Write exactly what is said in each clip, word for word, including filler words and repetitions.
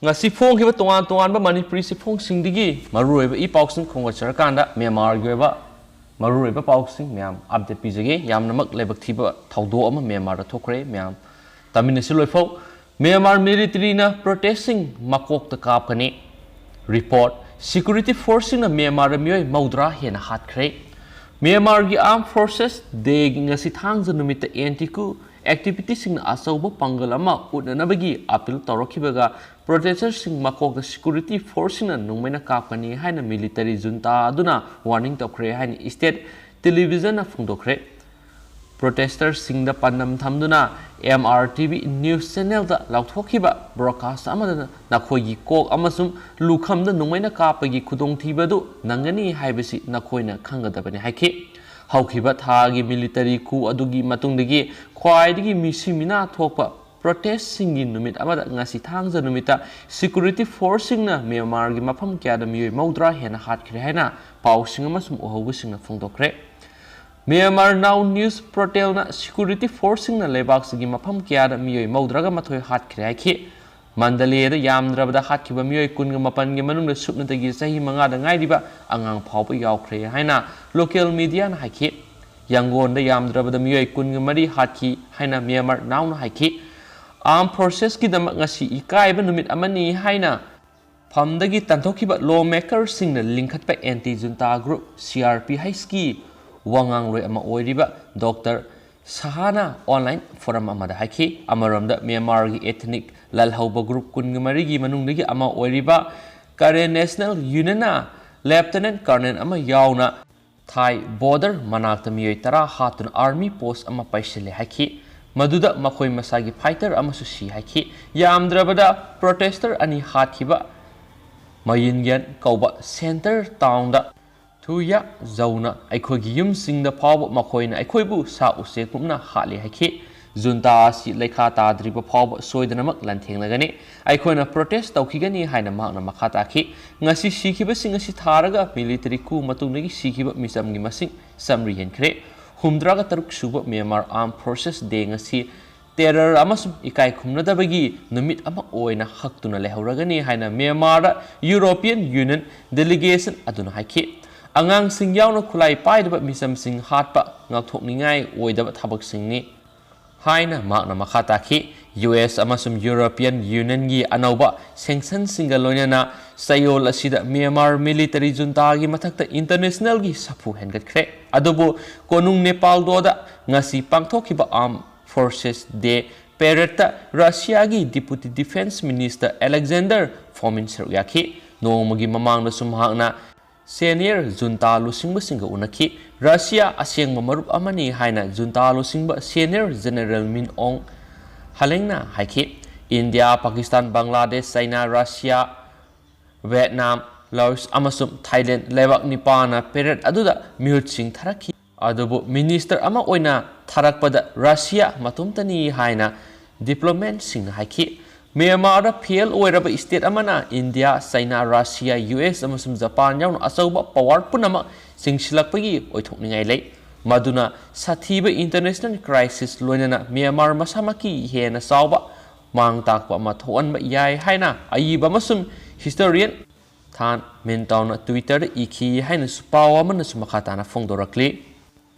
ꯉꯁꯤ ꯐꯣꯡꯈꯤꯕ ꯇꯣꯉꯥꯟ ꯇꯣꯉꯥꯟꯕ ꯃꯅꯤꯄꯨꯔꯤ ꯆꯦꯐꯣꯡꯁꯤꯡꯗꯒꯤ ꯃꯔꯨꯑꯣꯏꯕ ꯏ ꯄꯥꯎꯁꯤꯡ ꯈꯣꯝꯒꯠꯆꯔꯀꯥꯟꯗ ꯃ꯭ꯌꯥꯟꯃꯥꯔꯒꯤ ꯑꯣꯏꯕ ꯃꯔꯨꯑꯣꯏꯕ ꯄꯥꯎꯁꯤꯡ ꯃꯌꯥꯝ ꯑꯞꯗꯦꯠ ꯄꯤꯖꯒꯦ꯫ ꯌꯥꯝꯅꯃꯛ ꯂꯥꯏꯕꯛ ꯊꯤꯕ ꯊꯧꯗꯣꯛ ꯑꯃ ꯃ꯭ꯌꯥꯟꯃꯥꯔꯗ ꯊꯣꯛꯈ꯭ꯔꯦ꯫ ꯃꯌꯥꯝ ꯇꯥꯃꯤꯟꯅꯁꯤ ꯂꯣꯏꯐꯥꯎ꯫ ꯃ꯭ꯌꯥꯟꯃꯥꯔ ꯃꯤꯂꯤꯇꯔꯤꯅ ꯄ꯭ꯔꯣꯇꯦꯁꯁꯤꯡ ꯃꯀꯣꯛꯇ ꯀꯥꯞꯀꯅꯤ꯫ ꯔꯤꯄꯣꯔꯠ: ꯁꯦꯀ꯭ꯌꯨꯔꯤꯇꯤ ꯐꯣꯔꯁꯁꯤꯡꯅ ꯃ꯭ꯌꯥꯟꯃꯥꯔꯗ ꯃꯤꯑꯣꯏ ꯃꯧꯗ꯭ꯔꯥ ꯍꯦꯟꯅ ꯍꯥꯠꯈ꯭ꯔꯦ꯫ ꯃ꯭ꯌꯥꯟꯃꯥꯔꯒꯤ ꯑꯥꯔꯝ ꯐꯣꯔꯁꯦꯁ ꯗꯦꯒꯤ ꯉꯁꯤ ꯊꯥꯡꯖ ꯅꯨꯃꯤꯠꯇ ꯑꯦꯟꯇꯤ ꯀꯨ ꯑꯦꯛꯇꯤꯚꯤꯇꯤꯁꯤꯡꯅ ꯑꯆꯧꯕ ꯄꯥꯡꯒꯜ ꯑꯃ ꯎꯠꯅꯅꯕꯒꯤ ꯑꯄꯤꯜ ꯇꯧꯔꯛꯈꯤꯕꯒ ꯄ꯭ꯔꯣꯇꯦꯁꯇꯔꯁꯤꯡ ꯃꯀꯣꯛꯇ ꯁꯦꯀ꯭ꯌꯨꯔꯤꯇꯤ ꯐꯣꯔꯁꯁꯤꯡꯅ ꯅꯣꯡꯃꯩꯅ ꯀꯥꯞꯀꯅꯤ ꯍꯥꯏꯅ ꯃꯤꯂꯤꯇꯔꯤ ꯖꯨꯟꯇꯥ ꯑꯗꯨꯅ ꯋꯥꯔꯅꯤꯡ ꯇꯧꯈ꯭ꯔꯦ ꯍꯥꯏꯅ ꯏꯁꯇꯦꯠ ꯇꯦꯂꯤꯚꯤꯖꯟꯅ ꯐꯣꯡꯗꯣꯛꯈ꯭ꯔꯦ꯫ ꯄ꯭ꯔꯣꯇꯦꯁꯇꯔꯁꯤꯡꯗ ꯄꯥꯟꯗꯝ ꯊꯝꯗꯨꯅ M R T V news ꯆꯦꯅꯦꯜꯗ ꯂꯥꯎꯊꯣꯛꯈꯤꯕ ꯕ꯭ꯔꯣꯗꯀꯥꯁ ꯑꯃꯗꯅ ꯅꯈꯣꯏꯒꯤ ꯀꯣꯛ ꯑꯃꯁꯨꯡ ꯂꯨꯈꯝꯗ ꯅꯣꯡꯃꯩꯅ ꯀꯥꯞꯄꯒꯤ ꯈꯨꯗꯣꯡꯊꯤꯕ ꯑꯗꯨ ꯅꯪꯒꯅꯤ ꯍꯥꯏꯕꯁꯤ ꯅꯈꯣꯏꯅ ꯈꯪꯒꯗꯕꯅꯤ ꯍꯥꯏꯈꯤ꯫ ꯍꯧꯈꯤꯕ ꯊꯥꯒꯤ ꯃꯤꯂꯤꯇꯔꯤ ꯀꯨ ꯑꯗꯨꯒꯤ ꯃꯇꯨꯡꯗꯒꯤ ꯈ꯭ꯋꯥꯏꯗꯒꯤ ꯃꯤꯁꯤ ꯃꯤꯅꯥ ꯊꯣꯛꯄ ꯄ꯭ꯔꯣꯇꯦꯁꯁꯤꯡꯒꯤ ꯅꯨꯃꯤꯠ ꯑꯃꯗ ꯉꯁꯤ ꯊꯥꯡꯖ ꯅꯨꯃꯤꯠꯇ ꯁꯦꯀ꯭ꯌꯨꯔꯤꯇꯤ ꯐꯣꯔꯁꯁꯤꯡꯅ ꯃ꯭ꯌꯥꯟꯃꯥꯔꯒꯤ ꯃꯐꯝ ꯀꯌꯥꯗ ꯃꯤꯑꯣꯏ ꯃꯧꯗ꯭ꯔꯥ ꯍꯦꯟꯅ ꯍꯥꯠꯈ꯭ꯔꯦ ꯍꯥꯏꯅ ꯄꯥꯎꯁꯤꯡ ꯑꯃꯁꯨꯡ ꯎꯍꯧꯕꯁꯤꯡꯅ ꯐꯣꯡꯗꯣꯛꯈ꯭ꯔꯦ꯫ ꯃ꯭ꯌꯥꯟꯃꯥꯔ ꯅꯥꯎ ꯅ꯭ꯌꯨꯁ ꯄꯣꯔꯇꯦꯜꯅ ꯁꯦꯀ꯭ꯌꯨꯔꯤꯇꯤ ꯐꯣꯔꯁꯁꯤꯡꯅ ꯂꯩꯕꯥꯛꯁꯤꯒꯤ ꯃꯐꯝ ꯀꯌꯥꯗ ꯃꯤꯑꯣꯏ ꯃꯧꯗ꯭ꯔꯥꯒ ꯃꯥꯊꯣꯏ ꯍꯥꯠꯈ꯭ꯔꯦ ꯍꯥꯏꯈꯤ꯫ ꯃꯟꯗꯂꯦꯗ ꯌꯥꯝꯗ꯭ꯔꯕꯗ ꯍꯥꯠꯈꯤꯕ ꯃꯤꯑꯣꯏ ꯀꯨꯟꯒ ꯃꯥꯄꯟꯒꯤ ꯃꯅꯨꯡꯗ ꯁꯨꯞꯅꯇꯒꯤ ꯆꯍꯤ ꯃꯉꯥꯗ ꯉꯥꯏꯔꯤꯕ ꯑꯉꯥꯡ ꯐꯥꯎꯕ ꯌꯥꯎꯈ꯭ꯔꯦ ꯍꯥꯏꯅ ꯂꯣꯀꯦꯜ ꯃꯤꯗꯤꯌꯥꯅ ꯍꯥꯏꯈꯤ꯫ ꯌꯥꯡꯒꯣꯟꯗ ꯌꯥꯝꯗ꯭ꯔꯕꯗ ꯃꯤꯑꯣꯏ ꯀꯨꯟꯒ ꯃꯔꯤ ꯍꯥꯠꯈꯤ ꯍꯥꯏꯅ ꯃ꯭ꯌꯥꯟꯃꯥꯔ ꯅꯥꯎꯅ ꯍꯥꯏꯈꯤ꯫ ꯑꯥꯔꯝ ꯐꯣꯔꯁꯦꯁꯀꯤꯗꯃꯛ ꯉꯁꯤ ꯏꯀꯥꯏꯕ ꯅꯨꯃꯤꯠ ꯑꯃꯅꯤ ꯍꯥꯏꯅ ꯐꯝꯗꯒꯤ ꯇꯥꯟꯊꯣꯛꯈꯤꯕ ꯂꯣ ꯃꯦꯀꯔꯁꯤꯡꯅ ꯂꯤꯡꯈꯠꯄ anti junta group C R P ꯑꯩꯆꯀꯤ ꯋꯥꯉꯥꯡꯂꯣꯏ ꯑꯃ ꯑꯣꯏꯔꯤꯕ ꯗꯣꯛꯇꯔ ꯁꯍꯥꯅ ꯑꯣꯟꯂꯥꯏꯟ ꯐꯣꯔꯝ ꯑꯃꯗ ꯍꯥꯏꯈꯤ꯫ ꯑꯃꯔꯣꯝꯗ ꯃ꯭ꯌꯥꯟꯃꯥꯔꯒꯤ ꯑꯦꯊꯅꯤꯛ ꯂꯥꯜꯍꯧꯕ ꯒ꯭ꯔꯨꯞ ꯀꯨꯟꯒ ꯃꯔꯤꯒꯤ ꯃꯅꯨꯡꯗꯒꯤ ꯑꯃ ꯑꯣꯏꯔꯤꯕ ꯀꯔꯦꯟ ꯅꯦꯁꯅꯦꯜ ꯌꯨꯅꯤꯌꯟꯅ ꯂꯦꯐꯇꯅꯦꯟ ꯀꯔꯅꯦꯜ ꯑꯃ ꯌꯥꯎꯅ ꯊꯥꯏ ꯕꯣꯔꯗꯔ ꯃꯅꯥꯛꯇ ꯃꯤꯑꯣꯏ ꯇꯔꯥ ꯍꯥꯠꯇꯨꯅ ꯑꯥꯔꯃꯤ ꯄꯣꯁ ꯑꯃ ꯄꯩꯁꯤꯜꯂꯦ ꯍꯥꯏꯈꯤ꯫ ꯃꯗꯨꯗ ꯃꯈꯣꯏ ꯃꯁꯥꯒꯤ ꯐꯥꯏꯇꯔ ꯑꯃꯁꯨ ꯁꯤ ꯍꯥꯏꯈꯤ꯫ ꯌꯥꯝꯗ꯭ꯔꯕꯗ ꯄ꯭ꯔꯣꯇꯦꯁꯇꯔ ꯑꯅꯤ ꯍꯥꯠꯈꯤꯕ ꯃꯌꯤꯟꯒ꯭ꯌꯟ ꯀꯧꯕ ꯁꯦꯟꯇꯔ ꯇꯥꯎꯟꯗ ꯊꯨꯌꯥ ꯖꯧꯅ ꯑꯩꯈꯣꯏꯒꯤ ꯌꯨꯝꯁꯤꯡꯗ ꯐꯥꯎꯕ ꯃꯈꯣꯏꯅ ꯑꯩꯈꯣꯏꯕꯨ ꯁꯥ ꯎꯆꯦꯛꯀꯨꯝꯅ ꯍꯥꯠꯂꯤ ꯍꯥꯏꯈꯤ꯫ ꯖꯨꯟꯇꯥ ꯑꯁꯤ ꯂꯩꯈꯥ ꯇꯥꯗ꯭ꯔꯤꯕ ꯐꯥꯎꯕ ꯁꯣꯏꯗꯅꯃꯛ ꯂꯥꯟꯊꯦꯡꯅꯒꯅꯤ꯫ ꯑꯩꯈꯣꯏꯅ ꯄ꯭ꯔꯣꯇꯦꯁ ꯇꯧꯈꯤꯒꯅꯤ ꯍꯥꯏꯅ ꯃꯍꯥꯛꯅ ꯃꯈꯥ ꯇꯥꯈꯤ꯫ ꯉꯁꯤ ꯁꯤꯈꯤꯕꯁꯤꯡ ꯑꯁꯤ ꯊꯥꯔꯒ ꯃꯤꯂꯤꯇꯔꯤ ꯀꯨ ꯃꯇꯨꯡꯗꯒꯤ ꯁꯤꯈꯤꯕ ꯃꯤꯆꯝꯒꯤ ꯃꯁꯤꯡ ꯆꯥꯃꯔꯤ ꯍꯦꯟꯈ꯭ꯔꯦ꯫ ꯍꯨꯝꯗ꯭ꯔꯥꯒ ꯇꯔꯨꯛ ꯁꯨꯕ ꯃ꯭ꯌꯥꯟꯃꯥꯔ ꯑꯥꯔꯝ ꯐꯣꯔꯁꯦꯁ ꯗꯦ ꯉꯁꯤ ꯇꯦꯔꯔ ꯑꯃꯁꯨꯡ ꯏꯀꯥꯏ ꯈꯨꯝꯅꯗꯕꯒꯤ ꯅꯨꯃꯤꯠ ꯑꯃ ꯑꯣꯏꯅ ꯍꯛꯇꯨꯅ ꯂꯩꯍꯧꯔꯒꯅꯤ ꯍꯥꯏꯅ ꯃ꯭ꯌꯥꯟꯃꯥꯔꯗ European Union delegation ꯑꯗꯨꯅ ꯍꯥꯏꯈꯤ꯫ ꯑꯉꯥꯡꯁꯤꯡ ꯌꯥꯎꯅ ꯈꯨꯠꯂꯥꯏ ꯄꯥꯏꯗꯕ ꯃꯤꯆꯝꯁꯤꯡ ꯍꯥꯠꯄ ꯉꯥꯛꯊꯣꯛꯅꯤꯡꯉꯥꯏ ꯑꯣꯏꯗꯕ ꯊꯕꯛꯁꯤꯡꯅꯤ ꯍꯥꯏꯅ ꯃꯍꯥꯛꯅ ꯃꯈꯥ ꯇꯥꯈꯤ꯫ ꯌꯨ ꯑꯦꯁ ꯑꯃꯁꯨꯡ European Unionꯒꯤ ꯑꯅꯧꯕ sanctionꯁꯤꯡꯒ ꯂꯣꯏꯅꯅ ꯆꯌꯣꯜ ꯑꯁꯤꯗ ꯃ꯭ꯌꯥꯟꯃꯥꯔ military juntaꯒꯤ ꯃꯊꯛꯇ internationalꯒꯤ ꯁꯥꯐꯨ ꯍꯦꯟꯒꯠꯈ꯭ꯔꯦ꯫ ꯑꯗꯨꯕꯨ ꯀꯣꯅꯨꯡ ꯅꯦꯄꯥꯜꯗꯣꯗ ꯉꯁꯤ ꯄꯥꯡꯊꯣꯛꯈꯤꯕ Armed Forces Day paradeꯇ ꯔꯁꯤꯌꯥꯒꯤ Deputy Defense Minister Alexander Fomin ꯁꯔꯨꯛ ꯌꯥꯈꯤ꯫ ꯅꯣꯡꯃꯒꯤ ꯃꯃꯥꯡꯗꯁꯨ ꯃꯍꯥꯛꯅ senior junta ꯂꯨꯆꯤꯡꯕꯁꯤꯡꯒ ꯎꯅꯈꯤ꯫ ꯔꯁꯤꯌꯥ ꯑꯁꯦꯡꯕ ꯃꯔꯨꯞ ꯑꯃꯅꯤ ꯍꯥꯏꯅ junta ꯂꯨꯆꯤꯡꯕ senior General Min Aung Hlaingꯅ ꯍꯥꯏꯈꯤ꯫ India, Pakistan, Bangladesh, China, Russia, Vietnam, Laos ꯑꯃꯁꯨꯡ ꯊꯥꯏꯂꯦꯟ ꯂꯩꯕꯥꯛ ꯅꯤꯄꯥꯟꯅ parade ꯑꯗꯨꯗ ꯃꯤꯍꯨꯠꯁꯤꯡ ꯊꯥꯔꯛꯈꯤ꯫ ꯑꯗꯨꯕꯨ minister ꯑꯃ ꯑꯣꯏꯅ ꯊꯥꯔꯛꯄꯗ ꯔꯁꯤꯌꯥ ꯃꯇꯣꯝꯇꯅꯤ ꯍꯥꯏꯅ diplomatꯁꯤꯡꯅ ꯍꯥꯏꯈꯤ꯫ ꯃ꯭ꯌꯥꯟꯃꯥꯔꯗ fail ꯑꯣꯏꯔꯕ state ꯑꯃꯅ India, China, Russia, U S ꯑꯃꯁꯨꯡ ꯖꯄꯥꯟ ꯌꯥꯎꯅ ꯑꯆꯧꯕ power ꯄꯨꯝꯅꯃꯛ ꯆꯤꯡꯁꯤꯜꯂꯛꯄꯒꯤ ꯑꯣꯏꯊꯣꯛꯅꯤꯡꯉꯥꯏ ꯂꯩ, ꯃꯗꯨꯅ ꯁꯥꯊꯤꯕ international crisis ꯂꯣꯏꯅꯅ ꯃ꯭ꯌꯥꯟꯃꯥꯔ ꯃꯁꯥꯃꯛꯀꯤ ꯍꯦꯟꯅ ꯆꯥꯎꯕ ꯃꯥꯡ ꯇꯥꯛꯄ ꯑꯃ ꯊꯣꯛꯍꯟꯕ ꯌꯥꯏ ꯍꯥꯏꯅ ꯑꯏꯕ ꯑꯃꯁꯨꯡ historian ꯊꯥꯟ ꯃꯤꯟꯇꯥꯎꯅ Twitterꯗ ꯏꯈꯤ ꯍꯥꯏꯅꯁꯨ ꯄꯥꯎ ꯑꯃꯅꯁꯨ ꯃꯈꯥ ꯇꯥꯅ ꯐꯣꯡꯗꯣꯔꯛꯂꯤ꯫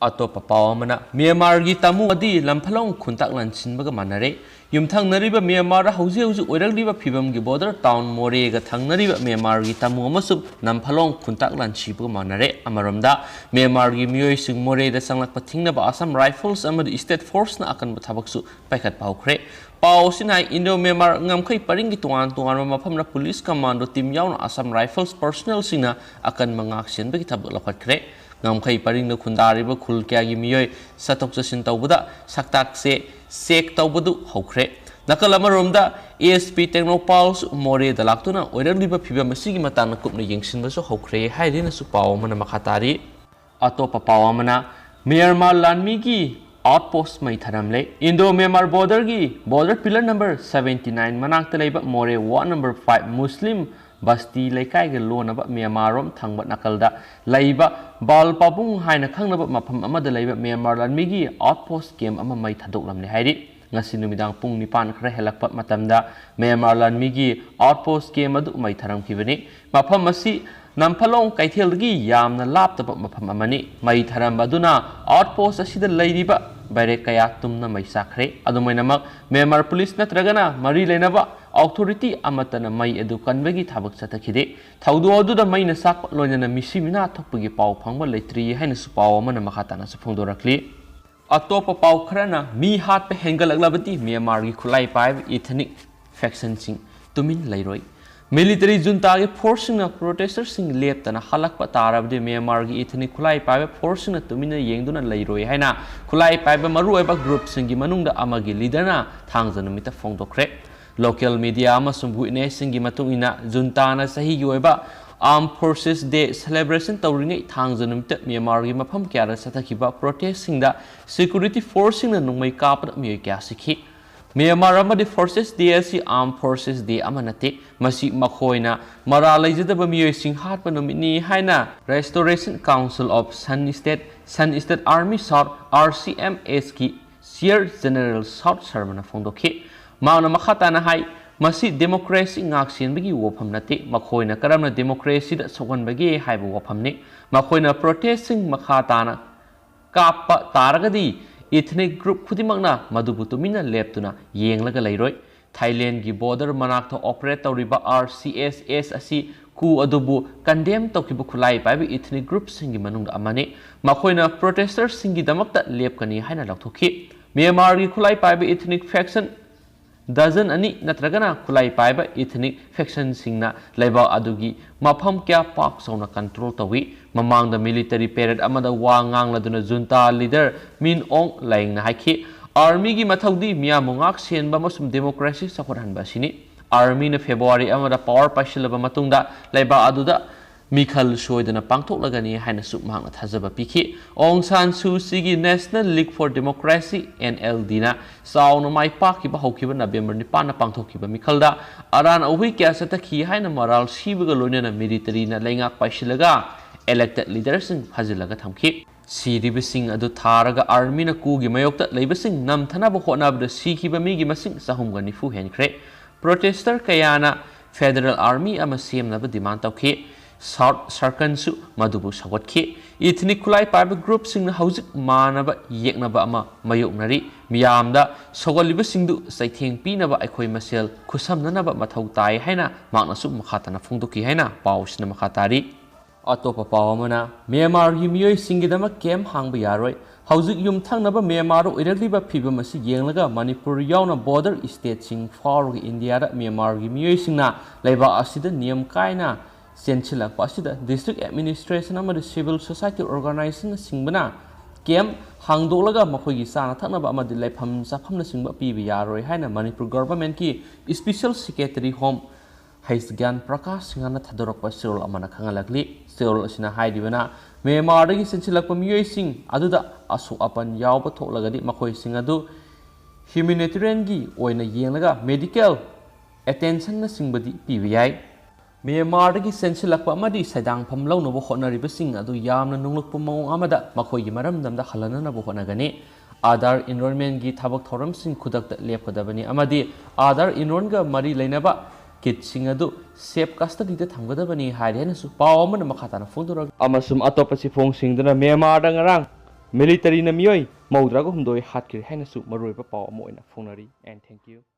ꯑꯇꯣꯞꯄ ꯄꯥꯎ ꯑꯃꯅ ꯃ꯭ꯌꯥꯟꯃꯥꯔꯒꯤ ꯇꯥꯃꯨ ꯑꯗꯤ ꯂꯝꯐꯂꯣꯡ ꯈꯨꯟꯇꯥꯛ ꯂꯥꯟꯁꯤꯟꯕꯒ ꯃꯥꯟꯅꯔꯦ꯫ ꯌꯨꯝꯊꯪꯅꯔꯤꯕ ꯃ꯭ꯌꯥꯟꯃꯥꯔꯗ ꯍꯧꯖꯤꯛ ꯍꯧꯖꯤꯛ ꯑꯣꯏꯔꯛꯂꯤꯕ ꯐꯤꯕꯝꯒꯤ border town ꯃꯣꯔꯦꯒ ꯊꯪꯅꯔꯤꯕ ꯃ꯭ꯌꯥꯟꯃꯥꯔꯒꯤ ꯇꯥꯃꯨ ꯑꯃꯁꯨ ꯂꯝꯐꯂꯣꯡ ꯈꯨꯟꯇꯥꯛ ꯂꯥꯟꯁꯤꯕꯒ ꯃꯥꯟꯅꯔꯦ꯫ ꯑꯃꯔꯣꯝꯗ ꯃ꯭ꯌꯥꯟꯃꯥꯔꯒꯤ ꯃꯤꯑꯣꯏꯁꯤꯡ ꯃꯣꯔꯦꯗ ꯆꯪꯂꯛꯄ ꯊꯤꯡꯅꯕ Assam Rifles ꯑꯃꯗꯤ state forceꯅ ꯑꯀꯟꯕ ꯊꯕꯛꯁꯨ ꯄꯥꯏꯈꯠꯄ ꯍꯧꯈ꯭ꯔꯦ꯫ ꯄꯥꯎ ꯑꯁꯤꯅ ꯍꯥꯏ, ꯏꯟꯗꯣ ꯃ꯭ꯌꯥꯟꯃꯥꯔ ꯉꯝꯈꯩ ꯄꯔꯤꯡꯒꯤ ꯇꯣꯉꯥꯟ ꯇꯣꯉꯥꯟꯕ ꯃꯐꯝꯗ police commando team ꯌꯥꯎꯅ Assam Rifles personnelꯁꯤꯡꯅ ꯑꯀꯟꯕ ꯉꯥꯛꯁꯦꯟꯕꯒꯤ ꯊꯕꯛ ꯂꯧꯈꯠꯈ꯭ꯔꯦ꯫ ꯉꯝꯈꯩ ꯄꯔꯤꯡꯗ ꯈꯨꯟꯗꯥꯔꯤꯕ ꯈꯨꯜ ꯀꯌꯥꯒꯤ ꯃꯤꯑꯣꯏ ꯆꯠꯊꯣꯛ ꯆꯠꯁꯤꯟ ꯇꯧꯕꯗ ꯁꯛꯇꯥꯛꯁꯦ check ꯇꯧꯕꯗꯨ ꯍꯧꯈ꯭ꯔꯦ꯫ ꯅꯥꯀꯜ ꯑꯃꯔꯣꯝꯗ ꯑꯦꯁ ꯄꯤ ꯇꯦꯡꯅꯧꯄꯥꯜꯁꯨ ꯃꯣꯔꯦꯗ ꯂꯥꯛꯇꯨꯅ ꯑꯣꯏꯔꯛꯂꯤꯕ ꯐꯤꯕꯝ ꯑꯁꯤꯒꯤ ꯃꯇꯥꯡꯗ ꯀꯨꯞꯅ ꯌꯦꯡꯁꯤꯟꯕꯁꯨ ꯍꯧꯈ꯭ꯔꯦ ꯍꯥꯏꯗꯨꯅꯁꯨ ꯄꯥꯎ ꯑꯃꯅ ꯃꯈꯥ ꯇꯥꯔꯤ꯫ ꯑꯇꯣꯞꯄ ꯄꯥꯎ ꯑꯃꯅ ꯃ꯭ꯌꯥꯟꯃꯥꯔ ꯂꯥꯟꯃꯤꯒꯤ outpost ꯃꯩ ꯊꯥꯔꯝꯂꯦ꯫ ꯏꯟꯗꯣ ꯃ꯭ꯌꯥꯟꯃꯥꯔ borderꯒꯤ border pillar number seventy nine ꯃꯅꯥꯛꯇ ꯂꯩꯕ ꯃꯣꯔꯦ ward number five Muslim ꯕꯁꯇꯤ ꯂꯩꯀꯥꯏꯒ ꯂꯣꯟꯅꯕ ꯃ꯭ꯌꯥꯟꯃꯥꯔꯔꯣꯝ ꯊꯪꯕ ꯅꯥꯀꯜꯗ ꯂꯩꯕ ꯕꯥꯜ ꯄꯥꯕꯨꯡ ꯍꯥꯏꯅ ꯈꯪꯅꯕ ꯃꯐꯝ ꯑꯃꯗ ꯂꯩꯕ ꯃ꯭ꯌꯥꯟꯃꯥꯔ ꯂꯥꯟꯃꯤꯒꯤ outpost camp ꯑꯃ ꯃꯩ ꯊꯥꯗꯣꯛꯂꯝꯂꯦ ꯍꯥꯏꯔꯤ꯫ ꯉꯁꯤ ꯅꯨꯃꯤꯗꯥꯡ ꯄꯨꯡ ꯅꯤꯄꯥꯟ ꯈꯔ ꯍꯦꯜꯂꯛꯄ ꯃꯇꯝꯗ ꯃ꯭ꯌꯥꯟꯃꯥꯔ ꯂꯥꯟꯃꯤꯒꯤ outpost camp ꯑꯗꯨ ꯃꯩ ꯊꯥꯔꯝꯈꯤꯕꯅꯤ꯫ ꯃꯐꯝ ꯑꯁꯤ ꯅꯝꯐꯂꯣꯡ ꯀꯩꯊꯦꯜꯗꯒꯤ ꯌꯥꯝꯅ ꯂꯥꯞꯇꯕ ꯃꯐꯝ ꯑꯃꯅꯤ꯫ ꯃꯩ ꯊꯥꯔꯝꯕ ꯑꯗꯨꯅ outpost ꯑꯁꯤꯗ ꯂꯩꯔꯤꯕ ꯕꯦꯔꯦꯛ ꯀꯌꯥ ꯇꯨꯝꯅ ꯃꯩ ꯆꯥꯛꯈ꯭ꯔꯦ꯫ ꯑꯗꯨꯃꯥꯏꯅꯃꯛ ꯃ꯭ꯌꯥꯟꯃꯥꯔ ꯄꯨꯂꯤꯁ ꯅꯠꯇ꯭ꯔꯒꯅ ꯃꯔꯤ ꯂꯩꯅꯕ authority ꯑꯃꯠꯇꯅ ꯃꯩ ꯑꯗꯨ ꯀꯟꯕꯒꯤ ꯊꯕꯛ ꯆꯠꯊꯈꯤꯗꯦ꯫ ꯊꯧꯗꯣꯛ ꯑꯗꯨꯗ ꯃꯩꯅ ꯆꯥꯛꯄ ꯂꯣꯏꯅꯅ ꯃꯤꯁꯤ ꯃꯤꯅꯥ ꯊꯣꯛꯄꯒꯤ ꯄꯥꯎ ꯐꯪꯕ ꯂꯩꯇ꯭ꯔꯤ ꯍꯥꯏꯅꯁꯨ ꯄꯥꯎ ꯑꯃꯅ ꯃꯈꯥ ꯇꯥꯅꯁꯨ ꯐꯣꯡꯗꯣꯔꯛꯂꯤ꯫ ꯑꯇꯣꯞꯄ ꯄꯥꯎ ꯈꯔꯅ ꯃꯤ ꯍꯥꯠꯄ ꯍꯦꯟꯒꯠꯂꯛꯂꯕꯗꯤ ꯃ꯭ꯌꯥꯟꯃꯥꯔꯒꯤ ꯈꯨꯠꯂꯥꯏ ꯄꯥꯏꯕ ethnic factionꯁꯤꯡ ꯇꯨꯃꯤꯟ ꯂꯩꯔꯣꯏ꯫ Military juntaꯒꯤ forceꯁꯤꯡꯅ protesters ꯁꯤꯡ ꯂꯦꯞꯇꯅ ꯍꯥꯠꯂꯛꯄ ꯇꯥꯔꯕꯗꯤ ꯃ꯭ꯌꯥꯟꯃꯥꯔꯒꯤ ethnic ꯈꯨꯠꯂꯥꯏ ꯄꯥꯏꯕ forceꯁꯤꯡꯅ ꯇꯨꯃꯤꯟꯅ ꯌꯦꯡꯗꯨꯅ ꯂꯩꯔꯣꯏ ꯍꯥꯏꯅ ꯈꯨꯠꯂꯥꯏ ꯄꯥꯏꯕ ꯃꯔꯨꯑꯣꯏꯕ groupꯁꯤꯡꯒꯤ ꯃꯅꯨꯡꯗ ꯑꯃꯒꯤ leaderꯅ ꯊꯥꯡꯖ ꯅꯨꯃꯤꯠꯇ ꯐꯣꯡꯗꯣꯛꯈ꯭ꯔꯦ꯫ Local media ꯑꯃꯁꯨꯡ witnessꯁꯤꯡꯒꯤ ꯃꯇꯨꯡ ꯏꯟꯅ, juntaꯅ ꯆꯍꯤꯒꯤ ꯑꯣꯏꯕ Armed Forces Day celebration ꯇꯧꯔꯤꯉꯩ ꯊꯥꯡꯖ ꯅꯨꯃꯤꯠꯇ ꯃ꯭ꯌꯥꯟꯃꯥꯔꯒꯤ ꯃꯐꯝ ꯀꯌꯥꯗ ꯆꯠꯊꯈꯤꯕ protestꯁꯤꯡꯗ security forceꯁꯤꯡꯅ ꯅꯣꯡꯃꯩ ꯀꯥꯞꯄꯗ ꯃꯤꯑꯣꯏ ꯀꯌꯥ ꯁꯤꯈꯤ꯫ ꯃ꯭ꯌꯥꯟꯃꯥꯔ ꯑꯃꯗꯤ Forces Day ꯑꯁꯤ Armed Forces Day ꯑꯃ ꯅꯠꯇꯦ, ꯃꯁꯤ ꯃꯈꯣꯏꯅ ꯃꯔꯥꯜ ꯂꯩꯖꯗꯕ ꯃꯤꯑꯣꯏꯁꯤꯡ ꯍꯥꯠꯄ ꯅꯨꯃꯤꯠꯅꯤ ꯍꯥꯏꯅ Restoration Council of Shan State, Shan State Army South, RCMSꯀꯤ Chair General South Sharmana ꯐꯣꯡꯗꯣꯛꯈꯤ꯫ ꯃꯍꯥꯛꯅ ꯃꯈꯥ ꯇꯥꯅ ꯍꯥꯏ, ꯃꯁꯤ democracy ꯉꯥꯛꯁꯦꯟꯕꯒꯤ ꯋꯥꯐꯝ ꯅꯠꯇꯦ, ꯃꯈꯣꯏꯅ ꯀꯔꯝꯅ democracyꯗ ꯁꯣꯛꯍꯟꯕꯒꯦ ꯍꯥꯏꯕ ꯋꯥꯐꯝꯅꯤ꯫ ꯃꯈꯣꯏꯅ protestꯁꯤꯡ ꯃꯈꯥ ꯇꯥꯅ ꯀꯥꯞꯄ ꯇꯥꯔꯒꯗꯤ ethnic group ꯈꯨꯗꯤꯡꯃꯛꯅ ꯃꯗꯨꯕꯨ ꯇꯨꯃꯤꯟꯅ ꯂꯦꯞꯇꯨꯅ ꯌꯦꯡꯂꯒ ꯂꯩꯔꯣꯏ꯫ ꯊꯥꯏꯂꯦꯟꯒꯤ border ꯃꯅꯥꯛꯇ operate ꯇꯧꯔꯤꯕ RCSS ꯑꯁꯤ coup ꯑꯗꯨꯕꯨ condemn ꯇꯧꯈꯤꯕ ꯈꯨꯠꯂꯥꯏ ꯄꯥꯏꯕ ethnic groupꯁꯤꯡꯒꯤ ꯃꯅꯨꯡꯗ ꯑꯃꯅꯤ꯫ ꯃꯈꯣꯏꯅ protesters ꯁꯤꯡꯒꯤꯗꯃꯛꯇ ꯂꯦꯞꯀꯅꯤ ꯍꯥꯏꯅ ꯂꯥꯎꯊꯣꯛꯈꯤ꯫ ꯃ꯭ꯌꯥꯟꯃꯥꯔꯒꯤ ꯈꯨꯠꯂꯥꯏ ꯄꯥꯏꯕ ethnic faction dozen ꯑꯅꯤ ꯅꯠꯇ꯭ꯔꯒꯅ ꯈꯨꯠꯂꯥꯏ ꯄꯥꯏꯕ ethnic faction ꯁꯤꯡꯅ ꯂꯩꯕꯥꯛ ꯑꯗꯨꯒꯤ ꯃꯐꯝ ꯀꯌꯥ ꯄꯥꯛ ꯆꯥꯎꯅ control ꯇꯧꯏ꯫ ꯃꯃꯥꯡꯗ military parade ꯑꯃꯗ ꯋꯥ ꯉꯥꯡꯂꯗꯨꯅ junta leader Min Aung Hlaingꯅ ꯍꯥꯏꯈꯤ, Armyꯒꯤ ꯃꯊꯧꯗꯤ ꯃꯤꯌꯥꯝꯕꯨ ꯉꯥꯛ ꯁꯦꯟꯕ ꯑꯃꯁꯨꯡ democracy ꯆꯥꯎꯈꯠꯍꯟꯕ ꯑꯁꯤꯅꯤ꯫ Armyꯅ February ꯑꯃꯗ power ꯄꯥꯏꯁꯤꯜꯂꯕ ꯃꯇꯨꯡꯗ ꯂꯩꯕꯥꯛ ꯑꯗꯨꯗ ꯃꯤꯈꯜ ꯁꯣꯏꯗꯅ ꯄꯥꯡꯊꯣꯛꯂꯒꯅꯤ ꯍꯥꯏꯅꯁꯨ ꯃꯍꯥꯛꯅ ꯊꯥꯖꯕ ꯄꯤꯈꯤ꯫ Aung San Suu Kyiꯒꯤ National League for Democracy, NLDꯅ ꯆꯥꯎꯅ ꯃꯥꯏ ꯄꯥꯛꯈꯤꯕ ꯍꯧꯈꯤꯕ November ꯅꯤꯄꯥꯟꯗ ꯄꯥꯡꯊꯣꯛꯈꯤꯕ ꯃꯤꯈꯜꯗ ꯑꯔꯥꯟ ꯑꯍꯨꯏ ꯀꯌꯥ ꯆꯠꯊꯈꯤ ꯍꯥꯏꯅ ꯃꯔꯥꯜ ꯁꯤꯕꯒ ꯂꯣꯏꯅꯅ militaryꯅ ꯂꯩꯉꯥꯛ ꯄꯥꯏꯁꯤꯜꯂꯒ elected leaderꯁꯤꯡ ꯐꯥꯖꯤꯜꯂꯒ ꯊꯝꯈꯤ꯫ ꯁꯤꯔꯤꯕꯁꯤꯡ ꯑꯗꯨ ꯊꯥꯔꯒ ꯑꯥꯔꯃꯤꯅ ꯀꯨꯒꯤ ꯃꯥꯌꯣꯛꯇ ꯂꯩꯕꯁꯤꯡ ꯅꯝꯊꯅꯕ ꯍꯣꯠꯅꯕꯗ ꯁꯤꯈꯤꯕ ꯃꯤꯒꯤ ꯃꯁꯤꯡ ꯆꯍꯨꯝꯒ ꯅꯤꯐꯨ ꯍꯦꯟꯈ꯭ꯔꯦ꯫ ꯄ꯭ꯔꯣꯇꯦꯁꯇꯔ ꯀꯌꯥꯅ ꯐꯦꯗꯔꯦꯜ ꯑꯥꯔꯃꯤ ꯑꯃ ꯁꯦꯝꯅꯕ ꯗꯤꯃꯥꯟ ꯇꯧꯈꯤ꯫ ꯁꯥꯎꯠ ꯁꯥꯔꯀꯟꯁꯨ ꯃꯗꯨꯕꯨ ꯁꯧꯒꯠꯈꯤ꯫ ꯏꯊꯅꯤꯛ ꯈꯨꯠꯂꯥꯏ ꯄꯥꯏꯕ ꯒ꯭ꯔꯨꯞꯁꯤꯡꯅ ꯍꯧꯖꯤꯛ ꯃꯥꯟꯅꯕ ꯌꯦꯛꯅꯕ ꯑꯃ ꯃꯥꯌꯣꯛꯅꯔꯤ꯫ ꯃꯤꯌꯥꯝꯗ ꯁꯧꯒꯠꯂꯤꯕꯁꯤꯡꯗꯨ ꯆꯩꯊꯦꯡ ꯄꯤꯅꯕ ꯑꯩꯈꯣꯏ ꯃꯁꯦꯜ ꯈꯨꯠꯁꯝꯅꯅꯕ ꯃꯊꯧ ꯇꯥꯏ ꯍꯥꯏꯅ ꯃꯍꯥꯛꯅꯁꯨ ꯃꯈꯥ ꯇꯥꯅ ꯐꯣꯡꯗꯣꯛꯈꯤ ꯍꯥꯏꯅ ꯄꯥꯎꯁꯤꯅ ꯃꯈꯥ ꯇꯥꯔꯤ꯫ ꯑꯇꯣꯞꯄ ꯄꯥꯎ ꯑꯃꯅ, ꯃ꯭ꯌꯥꯟꯃꯥꯔꯒꯤ ꯃꯤꯑꯣꯏꯁꯤꯡꯒꯤꯗꯃꯛ ꯀꯦꯝꯞ ꯍꯥꯡꯕ ꯌꯥꯔꯣꯏ꯫ ꯍꯧꯖꯤꯛ ꯌꯨꯝꯊꯪꯅꯕ ꯃ꯭ꯌꯥꯟꯃꯥꯔꯗ ꯑꯣꯏꯔꯛꯂꯤꯕ ꯐꯤꯕꯝ ꯑꯁꯤ ꯌꯦꯡꯂꯒ ꯃꯅꯤꯄꯨꯔ ꯌꯥꯎꯅ ꯕꯣꯔꯗꯔ ꯁ꯭ꯇꯦꯠꯁꯤꯡ ꯐꯥꯎꯔꯒ ꯏꯟꯗꯤꯌꯥꯗ ꯃ꯭ꯌꯥꯟꯃꯥꯔꯒꯤ ꯃꯤꯑꯣꯏꯁꯤꯡꯅ ꯂꯩꯕꯥꯛ ꯑꯁꯤꯗ ꯅꯤꯌꯝ ꯀꯥꯏꯅ ꯆꯦꯟꯁꯤꯜꯂꯛꯄ ꯑꯁꯤꯗ ꯗꯤꯁꯇ꯭ꯔꯤꯛ ꯑꯦꯗꯃꯤꯅꯤꯁꯇ꯭ꯔꯦꯁꯟ ꯑꯃꯗꯤ ꯁꯤꯚꯤꯜ ꯁꯣꯁꯥꯏꯇꯤ ꯑꯣꯔꯒꯅꯥꯏꯖꯦꯁꯟꯅꯆꯤꯡꯕꯅ ꯀꯦꯝꯞ ꯍꯥꯡꯗꯣꯛꯂꯒ ꯃꯈꯣꯏꯒꯤ ꯆꯥꯅ ꯊꯛꯅꯕ ꯑꯃꯗꯤ ꯂꯩꯐꯝ ꯆꯥꯐꯝꯅꯆꯤꯡꯕ ꯄꯤꯕ ꯌꯥꯔꯣꯏ ꯍꯥꯏꯅ ꯃꯅꯤꯄꯨꯔ ꯒꯚꯔꯟꯃꯦꯟꯠꯀꯤ ꯁ꯭ꯄꯦꯁꯦꯜ ꯁꯦꯀ꯭ꯔꯦꯇꯔꯤ ꯍꯣꯝ ꯍꯩꯁ ꯒ꯭ꯌꯥꯟ ꯄ꯭ꯔꯀꯥꯁ ꯁꯤꯡꯍꯅ ꯊꯥꯗꯣꯔꯛꯄ ꯆꯦꯔꯣꯜ ꯑꯃꯅ ꯈꯪꯍꯜꯂꯛꯂꯤ꯫ ꯆꯦꯔꯣꯜ ꯑꯁꯤꯅ ꯍꯥꯏꯔꯤꯕꯅ, ꯃ꯭ꯌꯥꯟꯃꯥꯔꯗꯒꯤ ꯆꯦꯟꯁꯤꯜꯂꯛꯄ ꯃꯤꯑꯣꯏꯁꯤꯡ ꯑꯗꯨꯗ ꯑꯁꯣꯛ ꯑꯄꯟ ꯌꯥꯎꯕ ꯊꯣꯛꯂꯒꯗꯤ ꯃꯈꯣꯏꯁꯤꯡ ꯑꯗꯨ ꯍ꯭ꯌꯨꯃꯦꯅꯤꯇꯦꯔꯤꯌꯟꯒꯤ ꯑꯣꯏꯅ ꯌꯦꯡꯂꯒ ꯃꯦꯗꯤꯀꯦꯜ ꯑꯦꯇꯦꯟꯁꯟꯅꯆꯤꯡꯕꯗꯤ ꯄꯤꯕ ꯌꯥꯏ꯫ ꯃ꯭ꯌꯥꯟꯃꯥꯔꯗꯒꯤ ꯆꯦꯟꯁꯤꯜꯂꯛꯄ ꯑꯃꯗꯤ ꯁꯦꯟꯗꯥꯡꯐꯝ ꯂꯧꯅꯕ ꯍꯣꯠꯅꯔꯤꯕꯁꯤꯡ ꯑꯗꯨ ꯌꯥꯝꯅ ꯅꯣꯛꯂꯛꯄ ꯃꯑꯣꯡ ꯑꯃꯗ ꯃꯈꯣꯏꯒꯤ ꯃꯔꯝꯗꯝꯗ ꯍꯜꯍꯟꯅꯅꯕ ꯍꯣꯠꯅꯒꯅꯤ꯫ ꯑꯥꯙꯥꯔ ꯑꯦꯟꯔꯣꯜꯃꯦꯟꯒꯤ ꯊꯕꯛ ꯊꯧꯔꯝꯁꯤꯡ ꯈꯨꯗꯛꯇ ꯂꯦꯞꯀꯗꯕꯅꯤ ꯑꯃꯗꯤ ꯑꯥꯙꯥꯔ ꯑꯦꯟꯔꯣꯜꯒ ꯃꯔꯤ ꯂꯩꯅꯕ ꯀꯤꯠꯁꯤꯡ ꯑꯗꯨ ꯁꯦꯐ ꯀꯁꯇꯗꯤꯗ ꯊꯝꯒꯗꯕꯅꯤ ꯍꯥꯏꯔꯤ ꯍꯥꯏꯅꯁꯨ ꯄꯥꯎ ꯑꯃꯅ ꯃꯈꯥ ꯇꯥꯅ ꯐꯣꯡꯗꯣꯔꯛꯂꯤ꯫ ꯑꯃꯁꯨꯡ ꯑꯇꯣꯞꯄ ꯁꯤꯐꯣꯡꯁꯤꯡꯗꯨꯅ ꯃ꯭ꯌꯥꯟꯃꯥꯔꯗ ꯉꯔꯥꯡ ꯃꯤꯂꯤꯇꯔꯤꯅ ꯃꯤꯑꯣꯏ ꯃꯧꯗ꯭ꯔꯥꯒ ꯍꯨꯝꯗꯣꯏ ꯍꯥꯠꯈ꯭ꯔꯦ ꯍꯥꯏꯅꯁꯨ ꯃꯔꯨꯑꯣꯏꯕ ꯄꯥꯎ ꯑꯃ ꯑꯣꯏꯅ ꯐꯣꯡꯅꯔꯤ꯫ And thank you.